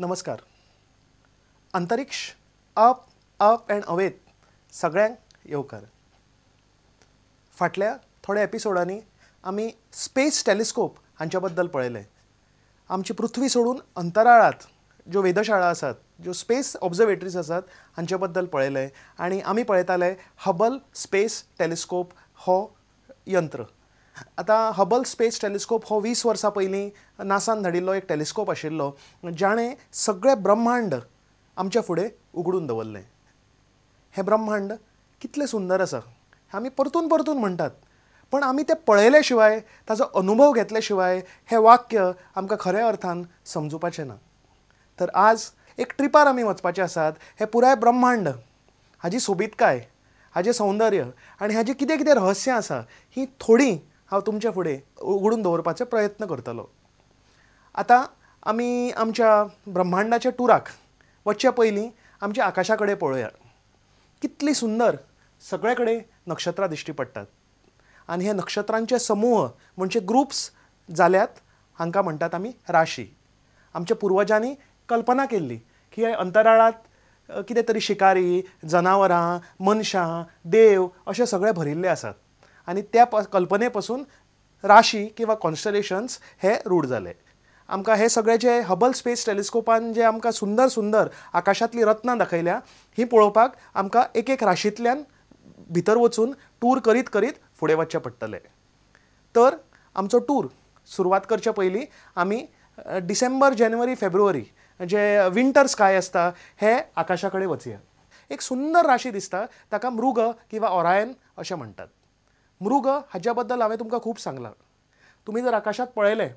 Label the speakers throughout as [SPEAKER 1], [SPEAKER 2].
[SPEAKER 1] नमस्कार. अंतरिक्ष up up and अवेत सगळ्यांक येवकार. फाटल्या थोड्या एपिसोडांनी आमी स्पेस टेलिस्कोप हांच्या बद्दल पळयलें. आमची पृथ्वी सोडून अंतराळात ज्यो वेधशाळा आसात, ज्यो स्पेस ऑब्जर्वेटरीज आसात हांचे बद्दल पळयलें आनी आमी पळयताले हबल स्पेस टेलिस्कोप हो यंत्र. आतां हबल स्पेस टेलिस्कोप हो 20 वर्सां पयलीं नासान धाडिल्लो एक टेलिस्कोप आशिल्लो, जाणें सगळें ब्रह्मांड आमच्या फुडें उगडून दवरलें. हें ब्रह्मांड कितलें सुंदर आसा आमी परतून परतून म्हणटात, पण आमी तें पळयले शिवाय, ताजो अनुभव घेतले शिवाय हें वाक्य आमकां खऱ्या अर्थान समजुपाचें ना. तर आज एक ट्रिपार आमी वचपाचे आसात. हें पुराय ब्रह्मांड, हाजी सोबीतकाय, हाजें सौंदर्य आनी हाजें कितें कितें रहस्यां आसा ही थोडीं हांव तुमच्या फुडें उगडून दवरपाचो प्रयत्न करतलो. आतां आमी आमच्या ब्रह्मांडाच्या टुराक वचचे पयलीं आमच्या आकाशा कडेन पळोवया. कितली सुंदर सगळे कडेन नक्षत्रां दिश्टी पडटात आनी हे नक्षत्रांचे समूह म्हणजे ग्रुप्स जाल्यात, हांकां म्हणटात आमी राशी. आमच्या पुर्वजांनी कल्पना केल्ली की हे अंतराळांत कितें तरी शिकारी, जनावरां, मनशां, देव अशे सगळे भरिल्ले आसात आनी त्या कल्पने पसून राशी किंवा कॉन्स्टलेशन्स हे रूढ जाले. आमकां हे सगळे जे हबल स्पेस टेलिस्कोपान जे आमकां सुंदर सुंदर आकाशांतलीं रत्नां दाखयल्या, ही पळोवपाक आमकां एक एक राशींतल्यान भितर वचून टूर करीत करीत फुडें वचचें पडटलें. तर आमचो टूर सुरवात करचे पयलीं आमी डिसेंबर, जानेवारी, फेब्रुवारी जे विंटर स्काय आसता हे आकाशा कडेन वचया. एक सुंदर राशी दिसता, ताका मृग किंवा ओरायन अशें म्हणटात. मृग हाज्या बद्दल हांवें तुमकां खूब सांगलां. तुमी जर आकाशांत पळयलें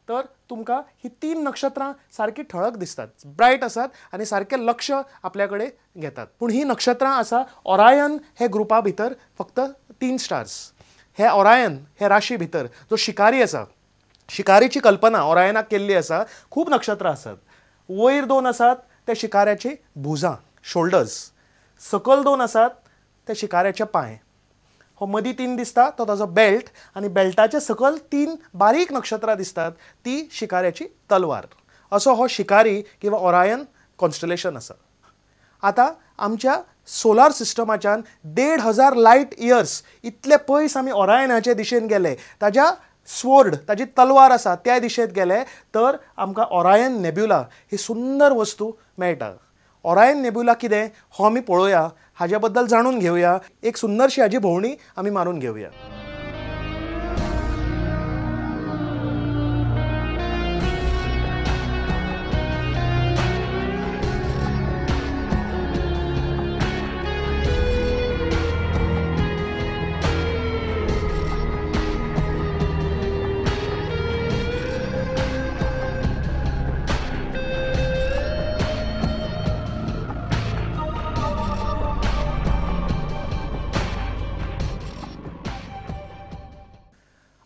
[SPEAKER 1] तर तुमकां ही 3 नक्षत्रां सारकीं ठळक दिसतात, ब्रायट आसात आनी सारकें लक्ष आपल्या कडेन घेतात. पूण ही नक्षत्रां आसा ओरायन हे ग्रुपा भितर फक्त 3 स्टार्स. हे ओरायन हे राशी भितर जो शिकारी आसा, शिकारीची कल्पना ओरायनाक केल्ली आसा. खूब नक्षत्रां आसात, वयर 2 आसात ते शिकाऱ्याची भुजां, शोल्डर्स, सकल 2 आसात ते शिकाऱ्याचे पांय, हो मदीं 3 दिसता तो ताजो बेल्ट आनी बेल्टाचे सकल 3 बारीक नक्षत्रां दिसतात ती शिकाऱ्याची तलवार. असो हो शिकारी किंवा ओरायन कॉन्स्टलेशन आसा. आतां आमच्या सोलार सिस्टमाच्यान 1500 लायट इयर्स इतले पयस आमी ओरायनाचे दिशेन गेले, ताज्या स्वोर्ड, ताजी तलवार आसा त्या दिशेंत गेले तर आमकां ओरायन नेब्युला ही सुंदर वस्तू मेळटा. ओरायन नेब्युला कितें हो आमी पळोवया, हाज्या बद्दल जाणून घेवया, एक सुंदरशी हाजी भोंवडी आमी मारून घेवया.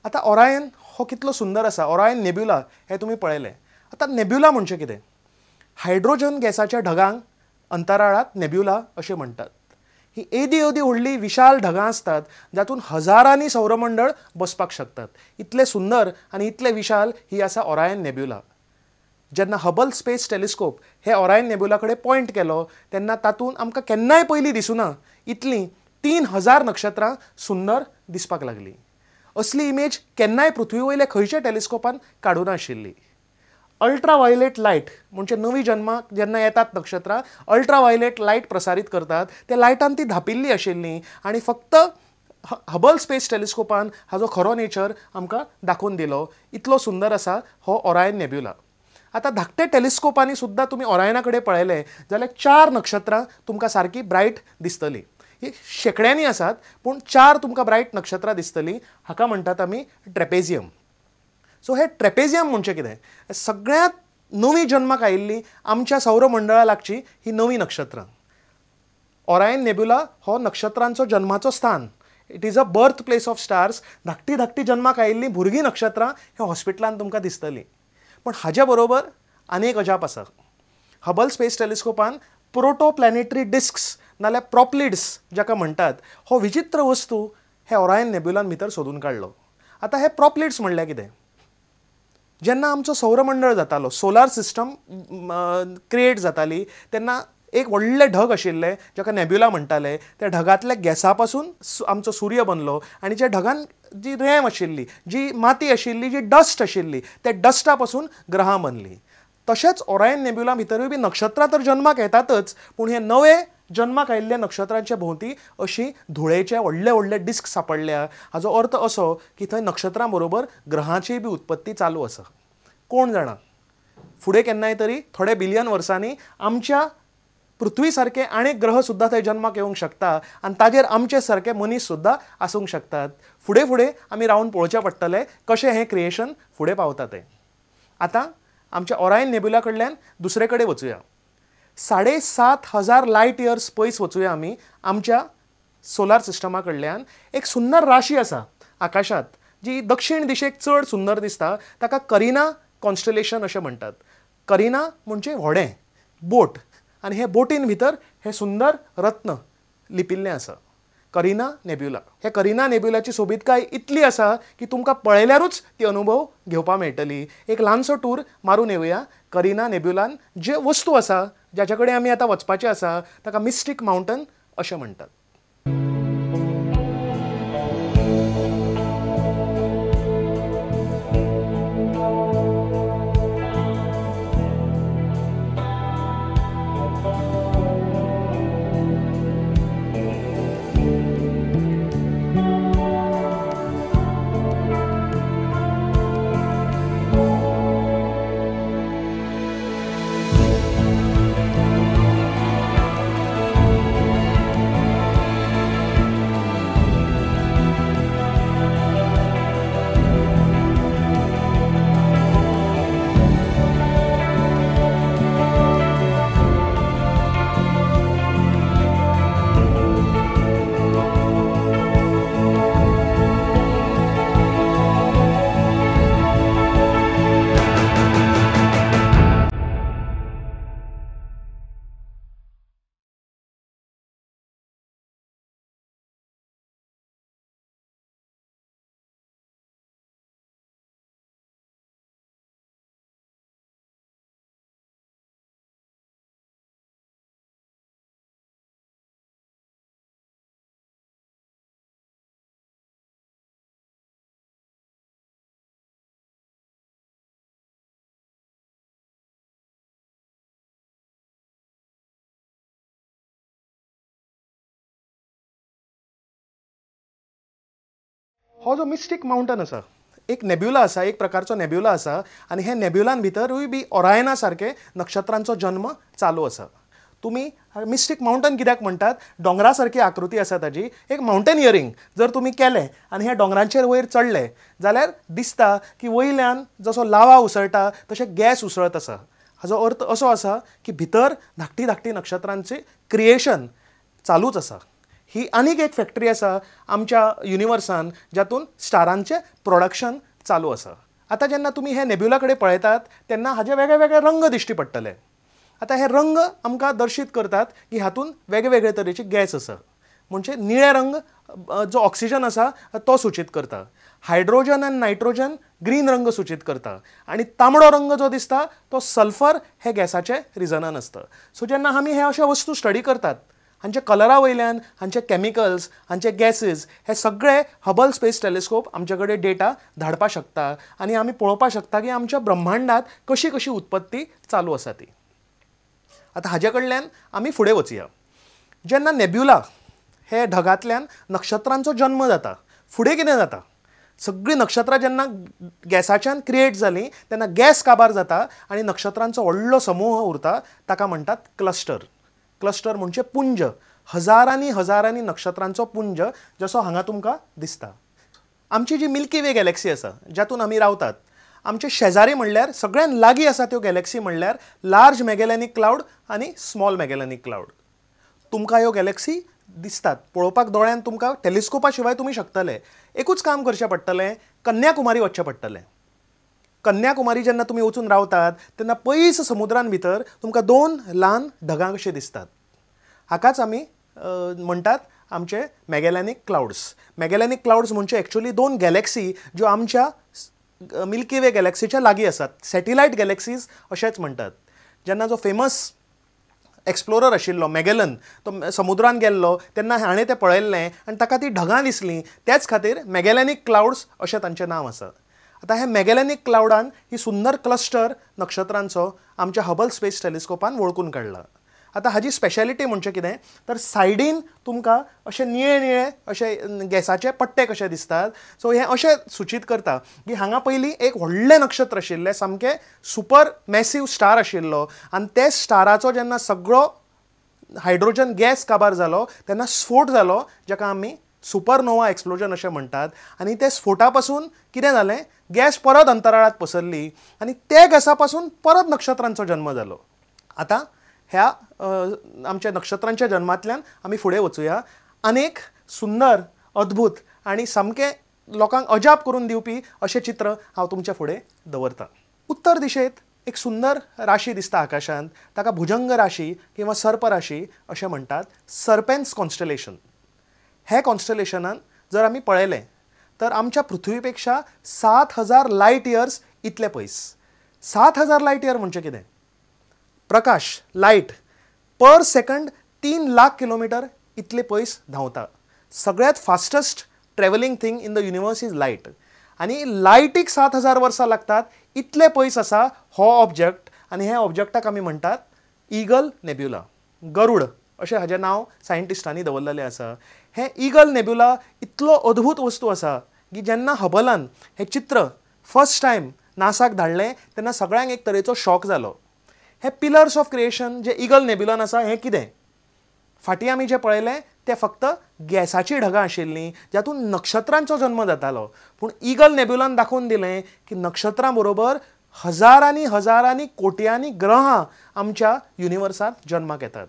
[SPEAKER 1] आतां ओरायन हो कितलो सुंदर आसा, ओरायन नेब्युला हें तुमी पळयलें. आतां नेब्युला म्हणजे कितें? हायड्रोजन गॅसाच्या ढगांक अंतराळांत नेब्युला अशें म्हणटात. ही एदी एदी व्हडली विशाल ढगां आसतात जातून हजारांनी सौरमंडळ बसपाक शकतात. इतलें सुंदर आनी इतलें विशाल ही आसा ओरायन नेब्युला. जेन्ना हबल स्पेस टेलिस्कोप हे ओरायन नेब्युला कडेन पॉयंट केलो तेन्ना तातूंत आमकां केन्नाय पयलीं दिसुना इतलीं 3000 नक्षत्रां सुंदर दिसपाक लागलीं. असली इमेज केन्नाय पृथ्वी वयल्या खंयच्या टेलिस्कोपान काडूं नाशिल्ली. अल्ट्रा वायलेट लायट म्हणजे नवी जन्माक जेन्ना येतात नक्षत्रां, अल्ट्रा वायलेट लायट प्रसारीत करतात, त्या लायटान ती धापिल्ली आशिल्ली आनी फक्त हबल स्पेस टेलिस्कोपान हाजो खरो नेचर आमकां दाखोवन दिलो. इतलो सुंदर आसा हो ओरायन नेब्युला. आतां धाकटे टेलिस्कोपांनी सुद्दां तुमी ओरायना कडेन पळयलें जाल्यार 4 नक्षत्रां तुमकां सारकीं ब्रायट दिसतलीं. ही शेंकड्यांनी आसात पूण 4 तुमकां ब्रायट नक्षत्रां दिसतलीं. हाका म्हणटात आमी ट्रेपेजियम. सो हे ट्रेपेजियम म्हणजे कितें? सगळ्यांत नवी जन्माक आयिल्ली आमच्या सौरमंडळा लागची ही नवी नक्षत्रां. ओरायन नेब्युला हो नक्षत्रांचो जन्माचो स्थान. It is a birth place of stars. धाकटी धाकटी जन्माक आयिल्लीं भुरगीं नक्षत्रां ह्या हॉस्पिटलांत तुमकां दिसतलीं. पूण हाज्या बरोबर आनी एक अजाप आसा. हबल स्पेस टेलिस्कोपान प्रोटो प्लॅनेटरी डिस्क्स नाल्यार प्रॉप्लिड्स जाका म्हणटात हो विचित्र वस्तू हे ओरायन नेब्युलान भितर सोदून काडलो. आतां हे प्रॉप्लिड्स म्हणल्यार कितें? जेन्ना आमचो सौरमंडळ जातालो, सोलार सिस्टम क्रिएट जाताली, तेन्ना एक व्हडले ढग आशिल्ले जाका नेब्युला म्हणटाले. त्या ढगांतल्या गॅसा पासून आमचो सूर्य बनलो आनी ज्या ढगान जी रेंव आशिल्ली, जी माती आशिल्ली, जी डस्ट आशिल्ली, त्या डस्टा पासून ग्रहां बनली. तशेंच ओरायन नेब्युला भितरूय बी नक्षत्रां तर जन्माक येतातच, पूण हे नवे जन्माक आयिल्ल्या नक्षत्रांच्या भोंवती अशी धुळेचे व्हडले व्हडले डिस्क सांपडल्या. हाजो अर्थ असो की थंय नक्षत्रां बरोबर ग्रहांचीय बी उत्पत्ती चालू आसा. कोण जाणा, फुडें केन्नाय तरी थोडे बिलियन वर्सांनी आमच्या पृथ्वी सारके आनीक ग्रह सुद्दां थंय जन्माक येवंक शकता आनी ताजेर आमचे सारके मनीस सुद्दां आसूंक शकतात. फुडें फुडें आमी रावन पळोवचें पडटलें कशें हें क्रिएशन फुडें पावता तें. आतां आमच्या ओरायन नेब्युला कडल्यान दुसरे कडेन वचुया. 7500 लायट इयर्स पयस वचुया आमी आमच्या सोलार सिस्टमा कडल्यान. एक सुंदर राशी आसा आकाशांत जी दक्षिण दिशेक चड सुंदर दिसता, ताका करिना कॉन्स्टलेशन अशें म्हणटात. करिना म्हणजे व्हडें, बोट, आनी हे बोटीन भितर हें सुंदर रत्न लिपिल्लें आसा, करिना नेब्युला. हे करिना नेब्युलाची सोबीतकाय इतली आसा की तुमकां पळयल्यारूच ती अनुभव घेवपाक मेळटली. एक ल्हानसो टूर मारून येवया करिना नेब्युलान. जे वस्तू आसा ज्याच्या कडेन आमी आतां वचपाचें आसा ताका मिस्टीक माउंटन अशें म्हणटात. हो जो मिस्टीक माउंटन आसा एक नेब्युला आसा, एक प्रकारचो नेब्युला आसा आनी हे नेब्युलान भितरूय बी ओरायना सारके नक्षत्रांचो जन्म चालू आसा. तुमी मिस्टीक माउंटन कित्याक म्हणटात? दोंगरा सारकी आकृती आसा ताजी. एक माउंटनियरींग जर तुमी केलें आनी ह्या दोंगरांचेर वयर चडले जाल्यार दिसता की वयल्यान जसो लावा उसळटा तशें गॅस उसळत आसा. हाजो अर्थ असो आसा की भितर धाकटी धाकटी नक्षत्रांचें क्रिएशन चालूच आसा. ही आनीक एक फॅक्टरी आसा आमच्या युनिवर्सान जातून स्टारांचें प्रोडक्शन चालू आसा. आतां जेन्ना तुमी हे नेब्युला कडेन पळयतात तेन्ना हाजे वेगळे वेगळे रंग दिश्टी पडटले. आतां हे रंग आमकां दर्शीत करतात की हातूंत वेगळे वेगळे तरेची गॅस आसा. म्हणजे निळे रंग जो ऑक्सिजन आसा तो सूचीत करता, हायड्रोजन आनी नायट्रोजन ग्रीन रंग सूचीत करता आनी तांबडो रंग जो दिसता तो सल्फर हे गॅसाचे रिजनान आसता. सो जेन्ना आमी हे अशे वस्तू स्टडी करतात हांच्या कलरा वयल्यान, हांचे कॅमिकल्स, हांचे गॅसीस, हे सगळे हबल स्पेस टेलिस्कोप आमचे कडेन डेटा धाडपाक शकता आनी आमी पळोवपाक शकता की आमच्या ब्रह्मांडात कशी कशी उत्पत्ती चालू आसा ती. आतां हाजे कडल्यान आमी फुडें वचुया. जेन्ना नेब्युला हे ढगांतल्यान नक्षत्रांचो जन्म जाता, फुडें कितें जाता? सगळीं नक्षत्रां जेन्ना गॅसाच्यान क्रिएट जालीं तेन्ना गॅस काबार जाता आनी नक्षत्रांचो व्हडलो समूह उरता, ताका म्हणटात क्लस्टर. क्लस्टर म्हणजे पुंज, हजारांनी हजारांनी नक्षत्रांचो पुंज जसो हांगा तुमकां दिसता. आमची जी मिल्की वे गॅलेक्सी आसा ज्यातून आमी रावतात, आमचे शेजारी म्हणल्यार सगळ्यान लागीं आसा त्यो गॅलेक्सी म्हणल्यार लार्ज मॅगेलॅनिक क्लावड आनी स्मॉल मॅगेलॅनिक क्लावड. तुमकां ह्यो गॅलेक्सी दिसतात पळोवपाक दोळ्यान, तुमकां टेलिस्कोपा शिवाय तुमी शकतले. एकूच काम करचें पडटलें, कन्याकुमारी वचचें पडटलें. कन्याकुमारी जेन्ना तुमी वचून रावतात तेन्ना पयस समुद्रान भितर तुमकां दोन ल्हान ढगां कशीं दिसतात. हाकाच आमी म्हणटात आमचे मॅगेलॅनिक क्लावड्स. मॅगेलॅनिक क्लावड्स म्हणजे एक्चुअली दोन गॅलेक्सी ज्यो आमच्या मिल्की वे गॅलेक्सीच्या लागीं आसात. सॅटेलायट गॅलेक्सीज अशेंच म्हणटात. जेन्ना जो फेमस एक्सप्लोरर आशिल्लो मॅगेलन तो समुद्रान गेल्लो तेन्ना हाणें तें पळयल्लें आनी ताका ती ढगां दिसलीं, त्याच खातीर मॅगेलॅनिक क्लावड्स अशें तांचें नांव आसा. आतां हे मॅगेलॅनिक क्लावडान ही सुंदर क्लस्टर नक्षत्रांचो आमच्या हबल स्पेस टेलिस्कोपान वळखून काडला. आतां हाजी स्पेशलिटी म्हणजे कितें तर सायडीन तुमकां अशे निळे निळे अशे गॅसाचे पट्टे कशे दिसतात. सो हें अशें सुचीत करता की हांगा पयलीं एक व्हडलें नक्षत्र आशिल्लें, सामकें सुपर मॅसीव स्टार आशिल्लो आनी ते स्टाराचो जेन्ना सगळो हायड्रोजन गॅस काबार जालो तेन्ना स्फोट जालो, जाका आमी सुपरनोवा एक्सप्लोजन अशें म्हणटात. आनी ते स्फोटा पासून कितें जालें, गॅस परत अंतराळांत पसरली आनी त्या गॅसा पासून परत नक्षत्रांचो जन्म जालो. आतां ह्या आमच्या नक्षत्रांच्या जन्मांतल्यान आमी फुडें वचुया आनी एक सुंदर अद्भूत आनी सामकें लोकांक अजाप करून दिवपी अशें चित्र हांव तुमच्या फुडें दवरतां. उत्तर दिशेंत एक सुंदर राशी दिसता आकाशांत, ताका भुजंग राशी किंवा सर्प राशी अशें म्हणटात, सर्पेन्स कॉन्स्टलेशन. हे कॉन्स्टलेशनान जर आमी पळयलें तर आमच्या पृथ्वी पेक्षा 7000 लायट इयर्स इतले पयस. 7000 लायट इयर म्हणजे कितें? प्रकाश, लायट पर सेकंड 3 लाख किलोमिटर इतले पयस धांवता. सगळ्यात fastest travelling thing in the universe is light. आनी लायटीक 7000 वर्सां लागतात इतले पयस आसा हो ऑब्जेक्ट. आनी ह्या ऑब्जेक्टाक आमी म्हणटात ईगल नेब्युला, गरुड अशें हाजें नांव सायंटिस्टांनी दवरलेलें आसा. हें ईगल नेब्युला इतलो अद्भूत वस्तू आसा की जेन्ना हबलान हें चित्र फर्स्ट टायम नासाक धाडलें तेन्ना सगळ्यांक एक तरेचो शॉक जालो. हे पिलर्स ऑफ क्रिएशन जे ईगल नेब्युलान आसा हें कितें? फाटीं आमी जें पळयलें तें फक्त गॅसाचीं ढगां आशिल्लीं जातूंत नक्षत्रांचो जन्म जातालो, पूण ईगल नेब्युलान दाखोवन दिलें की नक्षत्रां बरोबर हजारांनी हजारांनी कोट्यांनी ग्रहां आमच्या युनिवर्सांत जन्माक येतात.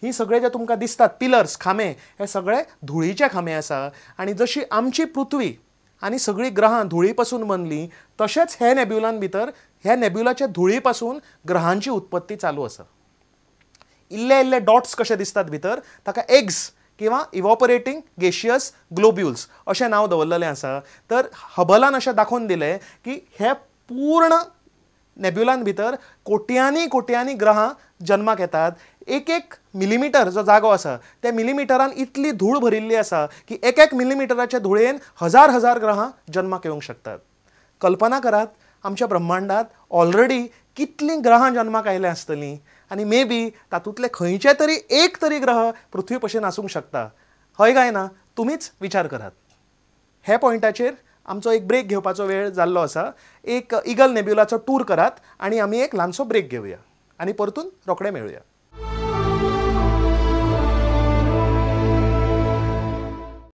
[SPEAKER 1] ही सगळे जे तुमकां दिसतात पिलर्स, खांबे, हे सगळे धुळीचे खांबे आसा. आनी जशी आमची पृथ्वी आनी सगळीं ग्रहां धुळी पासून बनली तशेंच हे नेब्युलान भितर ह्या नेब्युलाच्या धुळी पासून ग्रहांची उत्पत्ती चालू आसा. इल्ले इल्ले डॉट्स कशे दिसतात भितर, ताका एग्स किंवा इवॉपरेटींग गेशियस ग्लोब्युल्स अशें नांव दवरलेलें आसा. तर हबलान अशें दाखोवन दिलें की हे पूर्ण नेब्युलान भितर कोट्यांनी कोट्यांनी ग्रहां जन्माक येतात. एक एक मिलीमिटर जो जागो आसा त्या मिलीमिटरान इतली धूळ भरिल्ली आसा की एक एक मिलीमिटराच्या धुळेन हजार हजार ग्रहां जन्माक येवंक शकतात. कल्पना करात आमच्या ब्रह्मांडात ऑलरेडी कितलीं ग्रहां जन्माक आयल्या आसतलीं आनी मे बी तातूंतले खंयचे तरी एक तरी ग्रह पृथ्वी भशेन आसूंक शकता, हय काय ना? तुमीच विचार करात. हे पॉयंटाचेर आमचो एक ब्रेक घेवपाचो वेळ जाल्लो आसा. एक ईगल नेब्युलाचो टूर करात आनी आमी एक ल्हानसो ब्रेक घेवया आनी परतून रोखडे मेळुया.